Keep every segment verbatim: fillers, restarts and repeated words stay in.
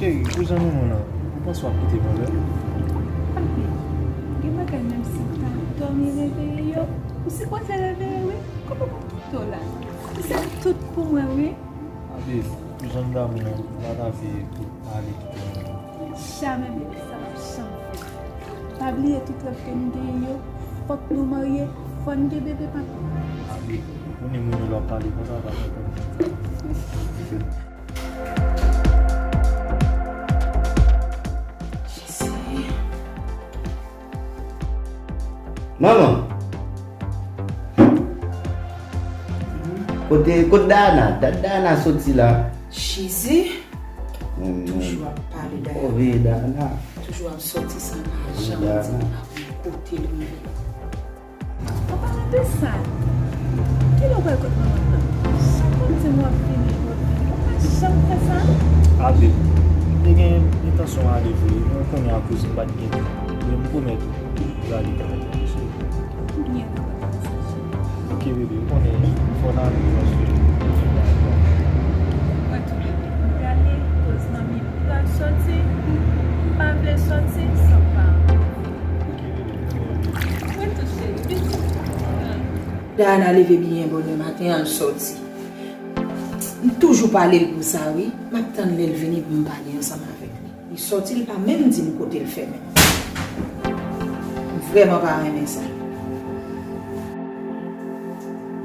Cheri, pou jan nou ye la, ou panse w ap kite m anlè? Papi, gen bagay menm si m ta dòmi reveye yo, ou sipoze reveye wi. Kòman pou m kite w la? Ou se tout pou mwen wi. Abi, pou jan n damou an, m pa ta vle pou ale kite nou. Jamè bebe, sa p ap janm fèt. Pa bliye tout rèv ke n genyen yo, fòk nou marye, fò n gen bebe, papi. Abi, ou ni moun yo l ap pale konsa, pa fè kòm. Jezi. Manman! Kote, kot Dayana? Dat Dayana soti la. Jezi! Toujou ap pale Dayana. Toujou ap soti san pa janm di m pa konn kote l rive. An palan de sa, kilè w pral kot manman nan? Chak w ap di m w ap vini, w ap vini, ou pa janm fè sa. Abi, m te gen entansyon ale vre, men ou konnen akoz m pa t gen tan. Men m pwomèt ou, m prale travay la, cheri. Konbyen tan w pral fè sa, cheri? Ok, bebe, ou konnen, fò n ale, paske mwen tou, bebe, m prale, koz manmi m pral soti, m pa vle soti san pa. Mwen tou cheri, pitit. Dayana leve byen bonè maten an, l soti. M toujou pale l pou sa wi. M ap tann lè l vini pou m pale ansanm avèk li. Li soti, li pa menm di m kote l fèmen. M vrèman pa renmen sa.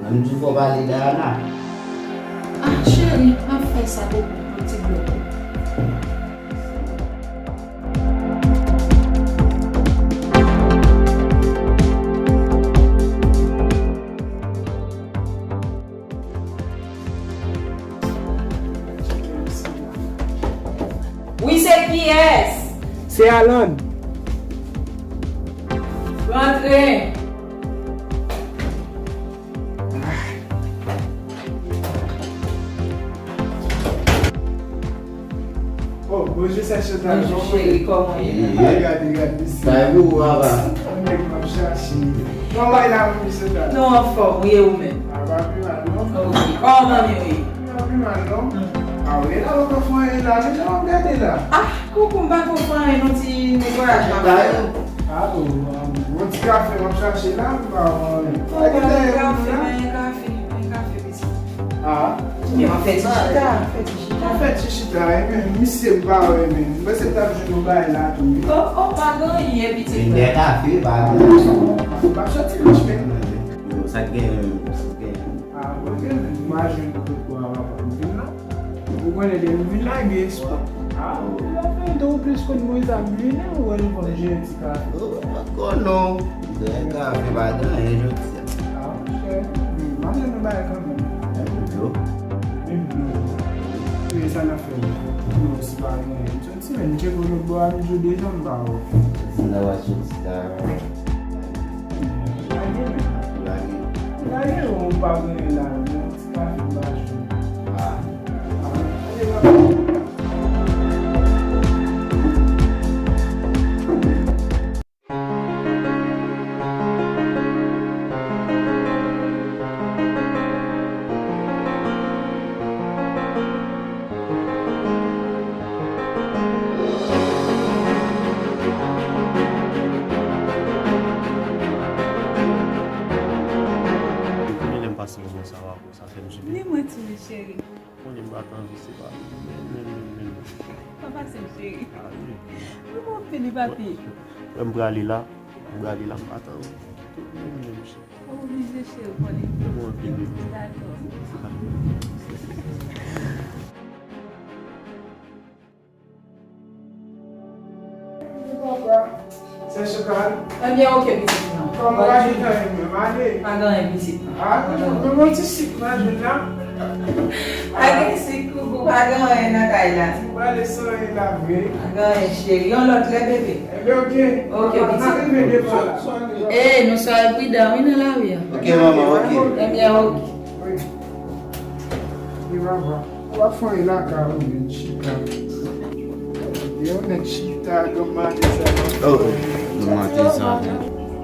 Mwen m di w fò w pale Dayana. Ah, cheri, m ap fè sa pou ou, yon ti blòk. Wi, se kiyès? Se Alan. Rantre. Oh, bonjou, sè Chantal. Bonjou, cheri, kòman w ye? Gade, gade, gade, mesye. Sa e pou ou, papa. Yon nèg m ap chache. Kòman w ye la, mesye Chantal? Nou anfòm, wi, e ou menm? A, pa pi mal, non. Ok, kòman w ye? Pa pi mal, non. Hmm. A, wi, la, ou pa fè anyen la, men jan w ap gade la. Ah, koukou, m pa konn fè anyen, non, ti netwayaj m ap fè. A, oh, yon ti kafe m ap chache la, m pa wè anyen. Fò w ba m kafe, men kafe, men kafe. Ah. Men w ap fè ti chita, fè ti chita. W ap fè ti chita, e men misye m pa wè, men. Mwen se t ap jwenn yon bagay la tou, wi. Oh, oh, pa gen anyen, pitit. Vin bè kafe, pa gen anyen. M ap soti nan chimen. Yo, sa k gen, sa k gen. Ah, ok, men. M a jwenn kote pou a papa m vin la. Ou konnen depi m vin la, gen espwa. Ah, ou la fè yon tan ou plis konn Moyiz ap vini, ou wè l konn jere ti kafe. Oh, pa konn non. Dèyè kafe pa gen anyen jodi a. Ah, monchè. M ap jwenn yon bagay kanmenm. Yon dlo. Yon dlo. Men sa n ap fè. Non, si pa gen anyen. M soti, men m tcheke w lòt bò a, m di w deja m pa wè w. Si n ta pral soti la. Lage men. Lage. Lage, ou pa gen anyen la, non. Premye lè m pase moman sa a avè w, sa fè m soufle. Ni mwen tou, wi, cheri. Konnen m pa t anvi separe nou, men, men, men, men. Pa pase m, cheri. Ah, wi. Nou bon anpil, wi, papi. Wè m prale la, m prale la, m pa t anvi. Men, men, men, cheri. Ou oblije, cheri, ou konnen. Nou bon anpil, wi. Dakò. Sè Chantal. Ebyen, ok, pitit mwen. Kòman w ale? Pa gen anyen, pitit mwen. Ah, men yon ti sik nan jwenn la. Pa gen sik, koukou, pa gen anyen nan kay la. Ou prale san anyen la vre. Pa gen anyen, cheri. Yon lòt lè, bebe. Ebyen, ok. Ok, pitit. N a rive devan la. Eh, nou swa pridan, wi, nan lari a. Ok, manman, ok. Ebyen, ok. Wi. Wi, papa. Ou ap fè anyen lakay ou menm, chita. Yon nèg chita, granm maten sa. Oh, granm maten sa.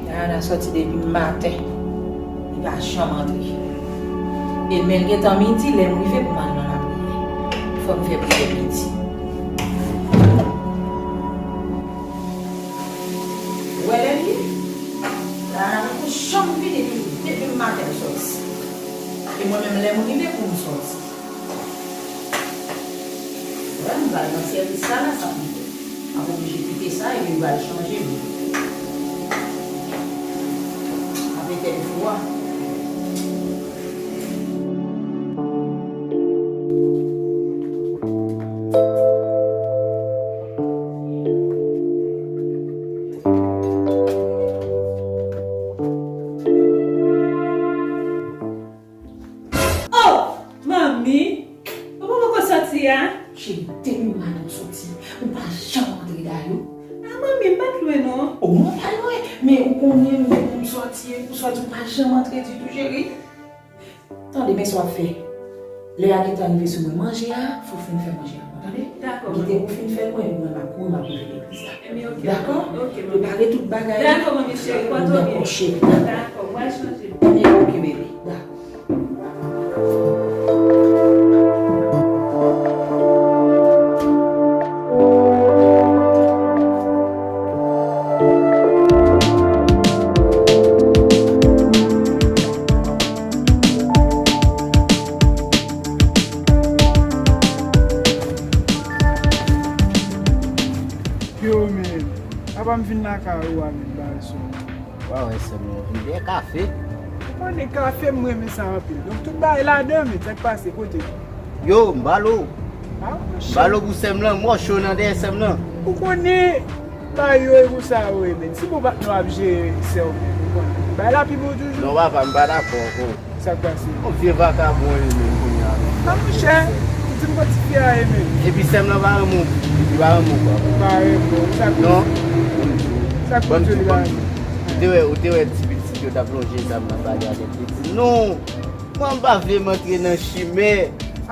Dayana sòti depi maten. Li pa janm antre. E men l gentan midi, lè m rive pou m al nan lapriyè. Fò m fè priyè midi. Lè m rive pou m sòti. Wè, m pral nan sèvis la, la, sa m fè. M ap oblije kite sa, epi m pral chanje m. M ap etenn fou a. Oh! Manmi! Ou pa poko soti a? Cheri, depi maten w soti, ou pa janm antre dayou. Ah, manmi, m pa t lwen non. Oh, ou pa lwen, men ou konnen m depi m sòti, ou sòti, ou pa janm antre ditou, cheri. Tande, men sa w ap fè. Lè a gentan rive sou mwen, manje a, fò w fin fè manje a pou mwen, tande? Dakò, manmi. Kite pou fin fè l, mwen, mwen m ap kouri, m ap rive legliz la. Ebyen, oke. Dakò? Oke, manmi. Prepare tout bagay. Dakò, manmi cheri, pòte w byen. Dakò, cheri. Dakò, m pral chanje. Ebyen, oke, bebe. Dakò. Yo, men, apa m vin lakay ou a, men, bagay sa. Wa wè sè m nan, vin bwè kafe. Ou konnen kafe, m renmen sa anpil. Donk, tout bagay ladan, men, sa k pase, kote? Yo, m ba l ou. Ah, monchè. M ba l ou pou sè m lan, m wè w cho nan dèyè sè m lan. Ou konnen, bagay yo e konsa yo ye, men. Si bon pa t nou ap jere sè w, men, ou konnen. Bagay la pi bon toujou. Non, papa, m pa dakò ankò. Sa k pase? Yon vye vakabon li menm kounye a menm. A monchè, ou di m kot ti fi a ye menm. Epi sè m lan pa renmen w, li pa renmen w, papa. Pa renmen w, sa k pase? Non. Sa k pase li pa renmen w? Ou te wè, ou te wè ti pitit yo t ap lonje zam nan bale avèk li. Di non, mwen m pa vle m antre nan chimè.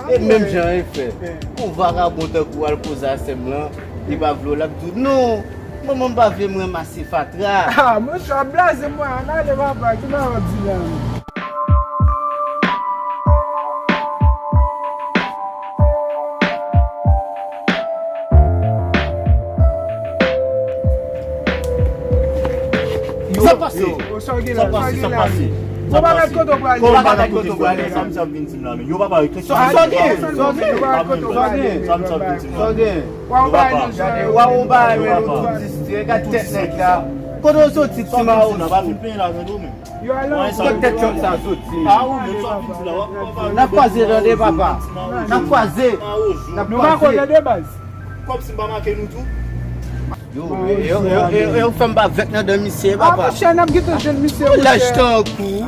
E menm jan e fè. Yon vakabon tankou w al koze a sè m lan, li pa vle w, l ap di w non, mwen m pa vle m ranmase fatra. Ah, monchè, w ap blaze mwen, ann ale papa, ki bagay w ap di la menm? Sa pase? Yo, yo, sa gen la, sa gen la. Bon, pa gad kote w prale. Bon, pa gad kote w prale. Sa m, sa m vin di m la menm. Yo, papa, yo, sa gen, sa gen. Sa m, sa m vin di m la menm. Yo, papa. Gade, w a yon bagay, men nou tout distrè. Gad tèt nèg la. Kote w soti, ti mawo? Yo, alò. Kote tèt chòp sa soti? N ap kwaze tande, papa. N ap kwaze. N ap kwaze. Nou pa konnen de baz. Kòmsi m pa make nou tou. Yo, yo, yo, yo, yo, fè m pa vèk nan dan misye, papa. Ah, monchè, n ap gentan jwenn misye, monchè. Lach tankou.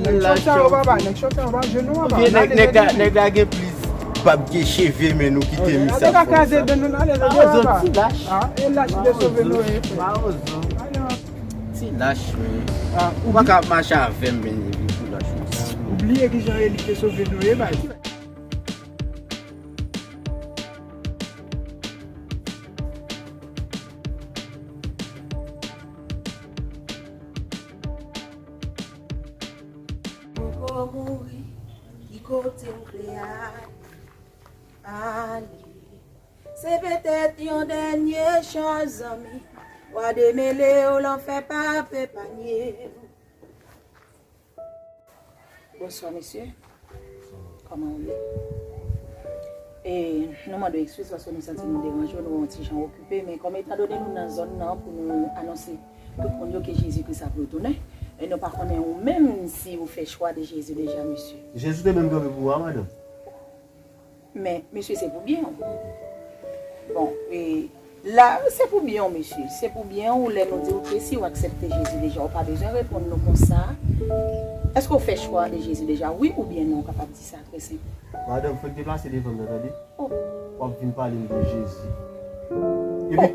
Nèg chòt sa yo, papa, nèg chòt sa yo, pa jwenn nou, papa. Nèg, nèg la, nèg la gen plis bab ke cheve, men nou kite misye ap fè sa. Kraze dan nou, ale, ale, papa. Ti lach. Ah, e lach de sove Noye, frè. Ti lach, men. Ou pa ka ap mache avè m, men, epi pou lach, men. Ou bliye kijan Eli te sove Noye, bay. Poko mouri, ki kote w vle ale? Ale. Se petèt yon dènye chans, zanmi. W a demele w, lanfè p ap epanye w. Bonswa, mesye. Kòman w ye? E, nou mande w ekskiz paske nou santi nou deranje w, nou yon ti jan okipe, men kòm etandone nou nan zòn nan pou nou anonse tout moun yo ke Jezi Kris ap retounen, e nou pa konnen ou menm si ou fè chwa de Jezi deja, mesye. Jezi te menm kanpe pou ou a, madanm? Men, mesye, se pou byen w. Bon, e, la, se pou byen w, mesye. Se pou byen w, lè nou di w ke si w aksepte Jezi deja, ou pa bezwen reponn nou konsa. Èske w fè chwa de Jezi deja, wi oubyen non? Ou kapab di sa trè senp. Madanm, fò w deplase devan m nan, tande? Oh. W ap vin pale m de Jezi. Epi, oh,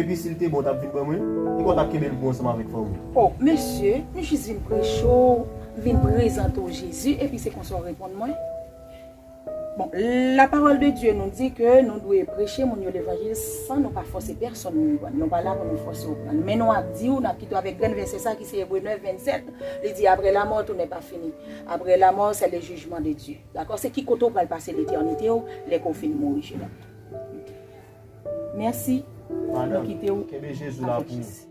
epi si l te bon, w t ap vin ban mwen? Poukisa w t ap kenbe l pou ansanm avèk fanmi w? Oh, mesye, m jis vin preche w, vin prezante w Jezi, epi se konsa w reponn mwen? Bon, la parole de Dieu nou di ke nou dwe preche moun yo levanjil san nou pa fòse pèsonn moun pran. Nou pa la pou nou fòse w pran. Men nou ap di w, n ap kite w avèk grenn vèsè sa ki se Ebre nèf vennsèt. Li di, après la mort, tout n'est pas fini. Après la mort, c'est le jugement de Dieu. Dakò? Se ki kote w pral pase letènite w lè ke w fin mouri, cheri. Mèsi. Nou kite w avèk Jezi.